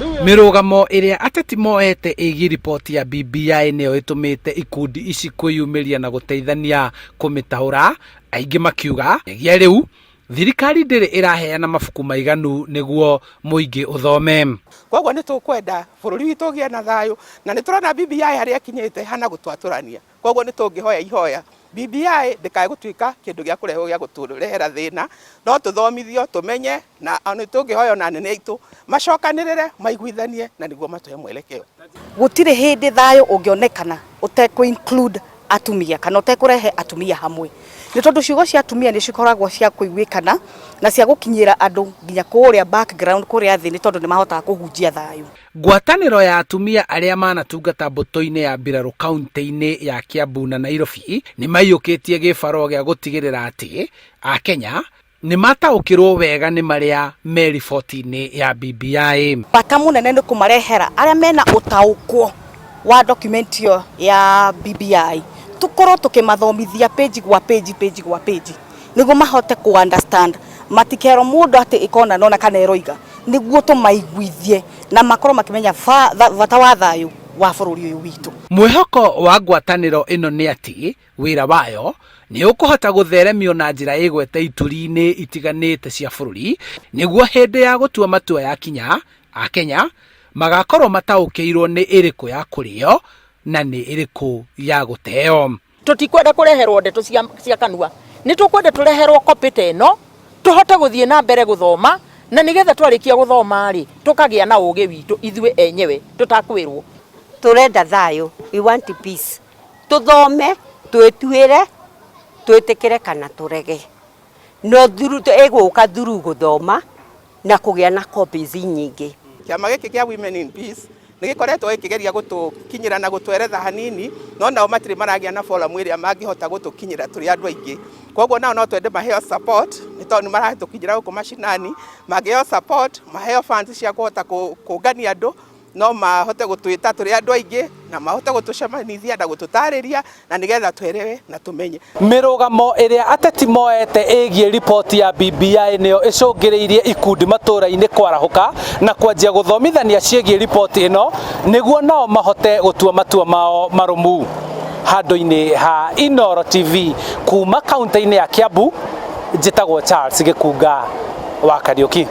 Mĩrũgamo ĩrĩa ateti moete ĩgiĩ riboti ya BBI nĩyo ĩtũmĩte ikundi ici kwĩyumĩria na gũteithania kũmĩtaũra, aingĩ makiuga nyagia rĩu thirikari ndĩrĩ ĩraheana mabuku maiganu nĩguo mũingĩ ũthome. Koguo nĩ tũkwenda bũrũri witũ ũgĩe na thayũ, na nĩ tũrona BBI harĩa ĩkinyĩte hana gũtwatũrania. Koguo nĩ tũngĩhoya ihoya BBI ndĩkae gũtuĩka kĩndũ gĩa kũrehwo gĩa gũtũrehera thĩna, no tũthomithio tũmenye, na nĩ tũngĩhoya ona anene aitũ macokanĩrĩre maiguithanie na nĩguo matũhe mwerekeo. Gũtirĩ hĩndĩ thayũ ũngĩonekana ũtekũ include atumia kana ũtekũrehe atumia hamwe, nĩ tondũ ciugo cia atumia nĩ cikoragwo cia kũiguĩkana na cia gũkinyĩra andũ nginya kũrĩa background, kũrĩa thĩ, nĩ tondũ nĩ mahotaga kũhunjia thayũ. Ngwatanĩro ya atumia arĩa manatungata mbũtũ-inĩ ya mbirarũ kaunti-inĩ ya Kiambu na Nairobi nĩ maiyũkĩtie gĩbarũa gĩa gũtigĩrĩra atĩ Akenya nĩ mataũkĩrwo wega nĩ marĩa me riboti-inĩ ya BBI. Bata mũnene nĩ kũmarehera arĩa mena ũtaũkwo wa document ĩyo ya BBI, tũkorwo tũkĩmathomithia page gwa page, page gwa page, nĩguo mahote kũ understand, matikerwo mũndũ atĩ ĩkona nona kana ĩroiga, nĩguo tũmaiguithie na makorwo makĩmenya bata wa thayũ wa bũrũri ũyũ witũ. Mwĩhoko wa ngwatanĩro ĩno nĩ atĩ wĩra wayo nĩ ũkũhota gũtheremio na njĩra ĩgwete ituri-inĩ itiganĩte cia bũrũri, nĩguo hĩndĩ ya gũtua matua yakinya, Akenya magakorwo mataũkĩirwo nĩ ĩrĩkũ ya kũrĩo na nĩ ĩrĩkũ ya gũteo. Tũtikwenda kũreherwo ndeto cia kanua, nĩ tũkwenda tũreherwo copy ta ĩno tũhote gũthiĩ na mbere gũthoma, na nĩgetha twarĩkia gũthoma rĩ, tũkagĩa na ũgĩ witũ ithuĩ enyewe tũtakwĩrwo. Tũrenda thayũ, we want peace. Tũthome, twĩtuĩre, twĩtĩkĩre kana tũrege. No ĩgũka through gũthoma na kũgĩa na copies nyingĩ. Kĩama gĩkĩ kĩa Women in Peace nĩ gĩkoretwo gĩkĩgeria gũtũkinyĩra na gũtweretha hanini, no nao matirĩ maragĩa na forum ĩrĩa mangĩhota gũtũkinyĩra tũrĩ andũ aingĩ. Koguo nao no twende maheo support, nĩ tondũ nĩ maratũkinyĩra gũkũ macinani, mangĩheo support, maheo funds cia kũhota kũngania andũ, no mahote gũtwĩta tũrĩ andũ aingĩ na mahote gũtũcemanithia na gũtũtarĩria na nĩgetha twerewe na tũmenye. Mĩrũgamo ĩrĩa ateti moete ĩgiĩ riboti ya BBI nĩyo ĩcũngĩrĩirie ikundi matũũra-inĩ kwarahũka na kwanjia gũthomithania ciĩgiĩ riboti ĩno nĩguo nao mahote gũtua matua mao marũmu. Handũ-inĩ ha Inooro TV kuma kaunti-inĩ ya Kiambu, njĩtagwo Charles Gĩkunga wa Kariũki.